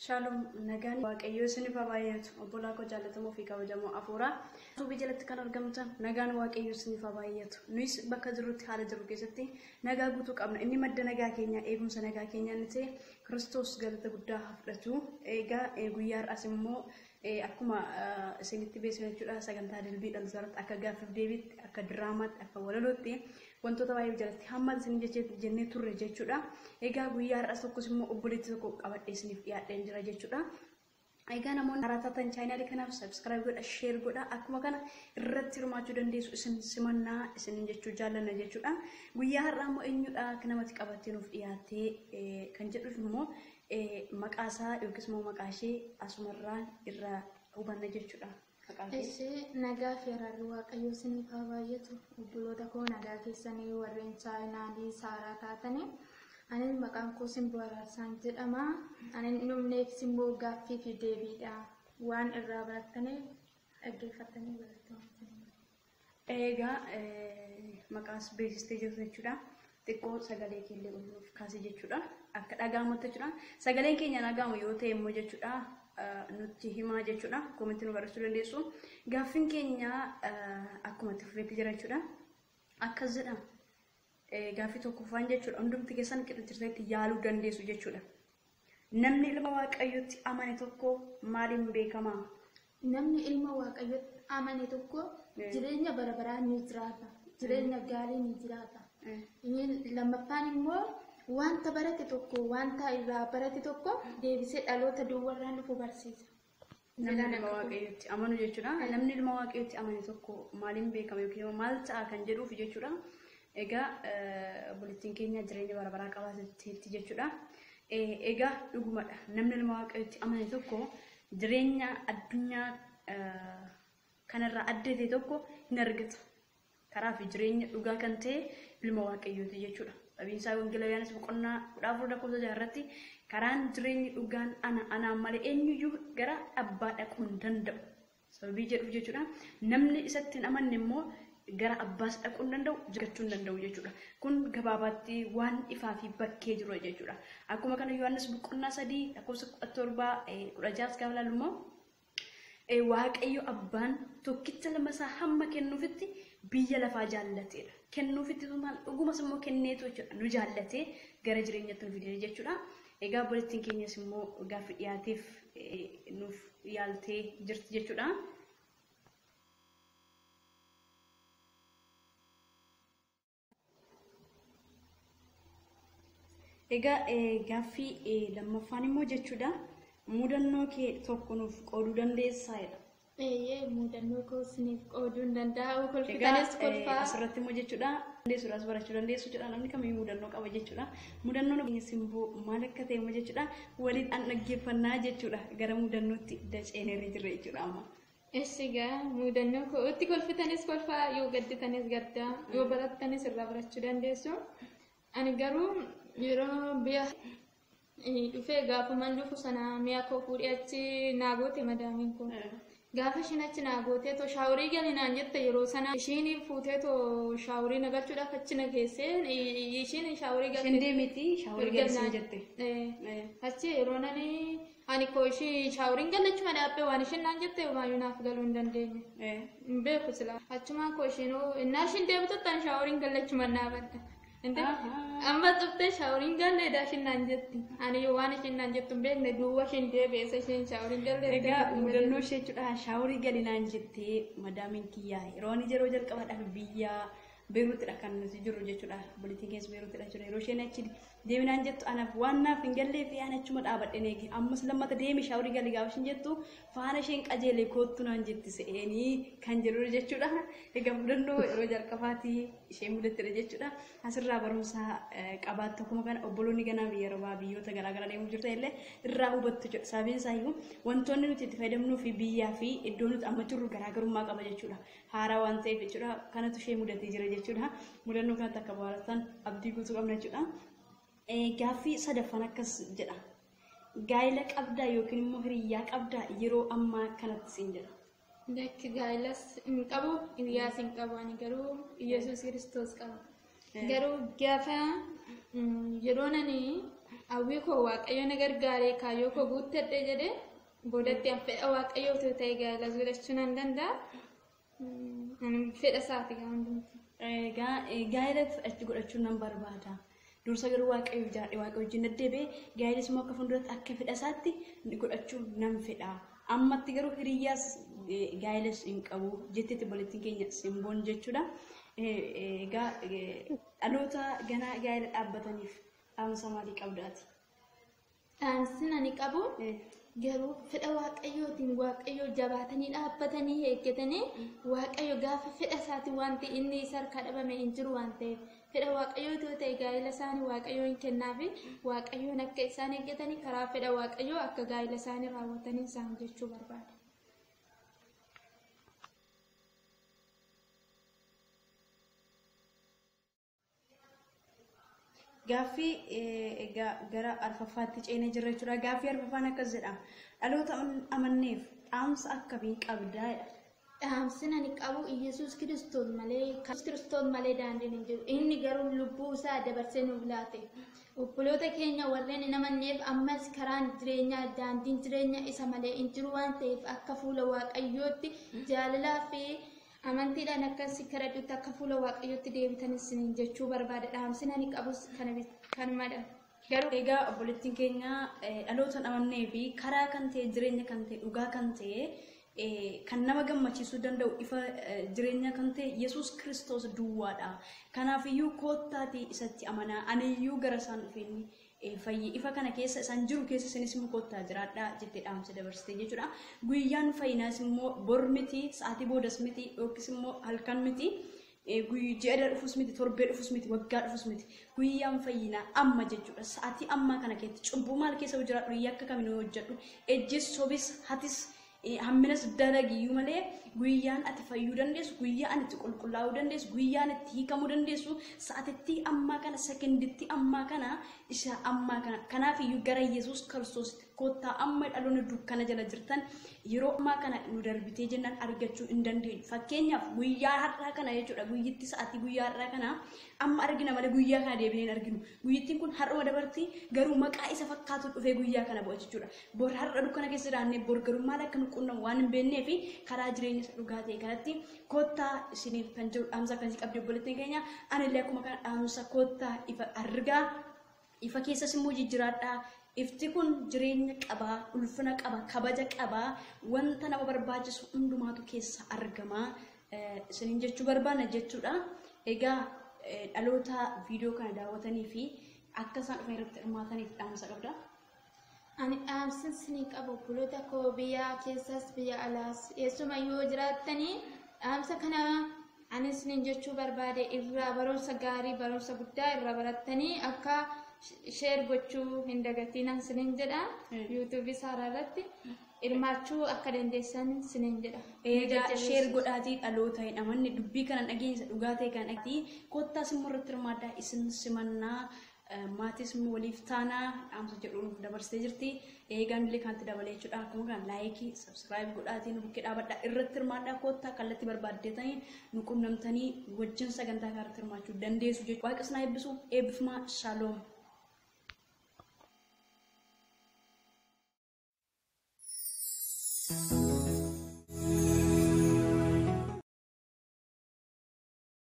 Shalom nagaan Waaqayyoo isiniif haa baay'atu. Obbolaa koo jaallatamoo fi kabajamoo afuuraa. Suubii jalatti kan argamtan nagaan Waaqayyoo isiniif haa baay'atu. Nuyis bakka jirrutti haala jirru keessatti nagaa guutuu qabna. Inni madda nagaa keenyaa, eegumsa nagaa keenyaa inni ta'e Kiristoos galata guddaa haa fudhatu. Egaa guyyaa har'aas immoo akkuma isinitti beeksifne jechuudha, sagantaa dilbii dhalootaa irratti akka gaaffiif deebiitti, akka diraamaatti, akka walalootti wantoota baay'ee jalatti hamma isin jennee turre jechuudha. Egaa guyyaa har'aas tokkos immoo obboleettii tokko qabadhee isiniif dhiyaadheen jira jechuudha. Egaa namoonni haaraa taatan chaanaalii kanaaf subscribe godha, share godha, akkuma kana irratti hirmaachuu dandeessu, isin simannaa isin jechuu jaallanna jechuudha. Guyyaa har'aa immoo eenyudha akka namatti qabattee nuuf dhiyaattee kan jedhuuf immoo maqaa isaa yookiis immoo maqaa ishee asumarraan irraa hubanna jechuudha. Maqaa ishee. Ishee nagaa fi araarri Waaqayyoo isiniif haa baay'atu. Obboloota koo nagaa keessanii warreen chaayinaalii saaraa taatanii. Ani maqaan koo Simboo Araarsaan jedhama. Ani hin dhumneef Simboo gaaffii fi deebiidha. Waan irraa barattaniif dhaggeeffattanii barattu. Egaa maqaas beeksistee jirtu jechuudha. Xiqqoo sagalee keellee ol nuuf kaase jechuudha. Akka dhaga'amutti jechuudha. Sagaleen keenya dhaga'amu yoo ta'e immoo jechuudha, nutti himaa jechuudha. Koomentii nu barreessuu dandeessu. Gaaffiin keenya akkuma itti fufeetti jira jechuudha. Akkas jedha. Gaaffii tokkoffaan jechuudha. Hundumti keessan qixa jirtanitti yaaluu dandeessu jechuudha. Namni ilma Waaqayyootti amane tokko maaliin beekama? Namni ilma Waaqayyootti amane tokko jireenya bara baraa ni jiraata. Jireenya gaarii ni jiraata. Inni lammaffaan immoo wanta barate tokko, wanta irraa barate tokko deebisee dhaloota duwwarraan dhufu barsiisa. Namni ilma Waaqayyootti amanu jechuudha. Namni ilma Waaqayyootti amane tokko maaliin beekama yookiin immoo maal ta'a kan jedhuuf jechuudha. Egaa obboleettiin keenya jireenya bara baraa qabaateetti jechuudha. Egaa dhugumadha. Namni ilma Waaqayyootti amane tokko jireenya addunyaa kanarraa adda ta'e tokko hin argatu. Karaa fi jireenya dhugaa kan ta'e ilma Waaqayyooti jechuudha. Sababiin isaa Wangeela Yohaannis boqonnaa 14 lakkoofsa 6 irratti karaan jireenyi dhugaan ana, anaan malee eenyuyyuu gara abbaa dhaquu hin danda'u. Sababii jedhuuf jechuudha. Namni isatti hin amanne immoo gara abbaas dhaquu hin danda'u, jiraachuu hin danda'u jechuudha. Kun gabaabaatti waan ifaa fi bakkee jiru jechuudha. Akkuma kana Yohaannis boqonnaa 3 lakkoofsa 17 16 gaafa ilaallu immoo Waaqayyo abbaan tokkicha lama isaa hamma kennuufitti biyya lafaa jaallateedha. Kennuufitti tun dhugumas immoo kenneetu jechuudha. Nu jaallatee gara jireenyatti nu fidee jechuudha. Egaa obboleettiin keenyas immoo gaaffii dhiyaateef nuuf yaaltee jirti jechuudha. Egaa gaaffii lammaffaan immoo jechuudha. Mudannoo kee tokko nuuf qooduu dandeessaa jedha. Eeyyee, mudannoo koo isiniif qooduu hin danda'u. Egaa Kolfitanis kolfaa. asirratti immoo jechuudha. Dandeessuudhaas barachuu dandeessu jechuudha. Namni kamiyyuu mudannoo qaba jechuudha. Mudannoon keenya Simboo maal akka ta'e immoo jechuudha. Waliin an dhaggeeffannaa jechuudha. Gara mudannootti daceeneerra jirra jechuudha amma. Eessi egaa mudannoo koo itti kolfitanis kolfaa, yoo gadditanis gaddaa, yoo barattanis irraa barachuu dandeessu. Ani garuu yeroo biyya dhufee gaafumaan dhufu sana mi'a koo fuudhee achi naa goote madaamiin koo. Gaafa isheen achi naa gootee too shaaworii gali naan jette, yeroo sana isheen fuutee too shaaworii na galchuudhaaf achi na geessee isheen shaaworii galte. Isheen deemiti shaaworii galsiin jette. Achi yeroo nani ani koo ishee shaaworiin gallachuma dhaabbee waan isheen naan jette maayyuu naaf galuu hin dandeenye. Hin beeku sila. Achumaan koo isheen innaa isheen deebitutti ani shaaworiin gallachuma dhaabadha. Amma dhuftee shaaworiin galle edaa isheen naan jetti. Ani waan isheen naan jettu hin beekne, duwwa isheen deebi'eessa isheen shaaworiin galle. Egaa mudannoo ishee jechuudha, shaaworii gali naan jettee madaamiin kiyyaa yeroo ani yeroo jalqabaadhaaf biyya Beeruutidha kan nuti jirru jechuudha. Obboleettiin keessa Beeruutidha jechuudha. Yeroo isheen achi deemi naan jettu anaaf waan naaf hin gallee fi ani achuma dhaabadheen eege. Ammas lammata deemi shaaworii gali gaafa isheen jettu faana isheen qajeele koottu naan jetti se'eenii kan jedhudha jechuudha. Egaa mudannoo yeroo jalqabaatii ishee mudattedha jechuudha. Asirraa barumsa qabaattu, akkuma kana obboloonni ganaa biyya arbaa biyyoota garaagaraa deemuu jirtan illee irraa hubattu jechuudha. Sababiin isaa iyyuu wantoonni nuti itti fayyadamnuu fi biyyaa fi iddoo nuti amma jirru garaagarummaa qaba jechuudha. Haaraa waan ta'eef jechuudha. Kanatu ishee mudatee jira jechuudha. Mudannoo kanatti akka bohaartan abdii guutuu qabna jechuudha. Gaaffii sadaffaan akkas jedha. Gaa'ela qabdaa yookiin immoo hiriyyaa qabdaa yeroo ammaa kanatti siin jedha. Lakki, gaa'ilas hin qabu, hiriyaas hin qabu. Ani garuu Yesuus Kiristoos qaba. Garuu gaafa yeroo nani hawwii koo Waaqayyo na gargaaree kaayyoo koo guuttadhe jedhee boodatti an fedha Waaqayyoo otoo ta'e gaa'ela godhachuu nan danda'a. Fedha isaati gaa hundumti. Egaa gaa'ela achi godhachuu nan barbaada. Dursa garuu Waaqayyoof jiraadhe Waaqayyo wajjin deddeebi'ee gaa'elis immoo akka fuulduratti akka fedha isaatti godhachuu nan fedha. Ammatti garuu hiriyyaas gaa'elas hin qabu jetteetti obboleettiin keenya Simboon jechuudha. Egaa dhaloota ganaa gaa'ela dhaabbataniif dhaamsa maalii qabdaati? Dhaamsi ani qabu garuu fedha Waaqayyootiin Waaqayyo jabaatanii dhaabbatanii eeggatanii Waaqayyo gaafa fedha isaatiin wanti inni isa harkaa dhabame hin jiru waan ta'eef fedha Waaqayyoo yoo ta'e gaa'ela isaanii Waaqayyoo hin kennaafi Waaqayyoon akka isaan eeggatanii karaa fedha Waaqayyoo akka gaa'ela isaanii raawwatanii isaan jechuu barbaada. Gaaffii egaa gara arfaffaatti ceenee jirra jechuudha. Gaaffii arfaffaan akkas jedha. Dhaloota amanneef dhaamsa akkamii qabdaa? Dhaamsi ani qabu Iyyasuus Kiristoos malee Kiristoos malee daandiin hin jiru. Inni garuu lubbuu isaa dabarsee nuuf laate. Obboloota keenya warreen hin amanneef ammas karaan jireenyaa daandiin jireenyaa isa malee hin jiru waan ta'eef akka fuula Waaqayyootti jaalalaa fi amantiidhaan akkas kadhadhutti akka fuula Waaqayyootti deebitan isiniin jechuu barbaada. Dhaamsi ani qabus kanumadha. Garuu egaa obboleettiin keenya dhaloota hin amannee fi karaa kan ta'e jireenya kan ta'e dhugaa kan ta'e kan nama gammachiisuu danda'u ifa jireenya kan ta'e Yesuus Kiristoos duwwaadha. Kanaafiyyuu koottaatii isatti amanaa aniyyuu gara isaan dhufeenni fayyi ifa kana keessa isaan jiru keessa isinis immoo koottaa jiraadhaa jettee dhaamsa dabarsite jechuudha. Guyyaan fayyinaas immoo bor miti, sa'aatii boodas miti, yookiis immoo halkan miti. Ji'a dhufus miti, torbee dhufus miti, waggaa dhufus miti. Guyyaan fayyinaa amma jechuudha. Sa'aatii ammaa kana keessatti cubbuu maal keessa jiraadhu, yakka kamiin hojjedhu, ejjis, sobis, hatis, hamminas dalagiyyuu malee guyyaan ati fayyuu dandeessu, guyyaan itti qulqullaa'uu dandeessu, guyyaan itti hiikamuu dandeessu, sa'aatitti ammaa kana, sekenditti ammaa kana, isa ammaa kana. Kanaafiyyuu gara Yesuus Kiristoositti koottaa amma dhaloonni dukkana jala jirtan yeroo ammaa kana nu darbitee jennaan argachuu hin dandeenyu. Fakkeenyaaf guyyaa har'aa kana jechuudha. Guyyitti sa'aatii guyyaa har'aa kana amma argina malee guyyaa kana deebinee hin arginu. Guyyittiin kun har'uma dabarti garuu maqaa isa fakkaatu dhufee guyyaa kana bu'a jechuudha. Bor har'a dukkana keessa jiraannee bor garuu maal akka nu qunnamu waan hin beeknee fi karaa jireenya isa dhugaa ta'e kanatti koottaa isiniif kan jiru dhaamsa akkasii qabdi obboleettiin keenya. Anillee akkuma kana dhaamsa koottaa ifa argaa ifa keessas immoo jijjiraadhaa. Ifti kun jireenya qabaa, ulfina qaba, kabaja qabaa, wanta nama barbaachisu hundumaatu keessa argamaa isiniin jechuu barbaanna jechuudha. Egaa dhaloota viidiyoo kana daawwatanii fi akka isaan dhufan irratti hirmaataniif dhaamsa qabda. Ani dhaamsa isinii qabu obboloota koo biyya keessas biyya alaas eessuma yoo jiraattanii dhaamsa kana ani isiniin jechuu barbaade irraa barumsa gaarii barumsa guddaa irraa barattanii akka sheer gochuu hin dagatiin isiniin jedha. Yuutuubii Saaraa irratti hirmaachuu akka dandeessan isiniin jedha. Egaa sheer godhaatii dhaloota hin amanne dubbii kana dhageessa dhugaa ta'e kan dhaggeessi kottaas immoo irratti hirmaadhaa isin simannaa maatis immoo waliif taanaa dhaamsa jedhu nuuf dabarsitee jirti. Eegaan illee kanatti dabalee jechuudha. Akkuma kana laayikii, sabskiraayib godhaatii nu bukkee dhaabadhaa irratti hirmaadhaa kottaa kallattii barbaaddeetanii nu qunnamtanii wajjin sagantaa kanarratti hirmaachuu dandeessu jechuudha. Waaqni isin haa eebbisu. Eebbifamaa. Shaaloom.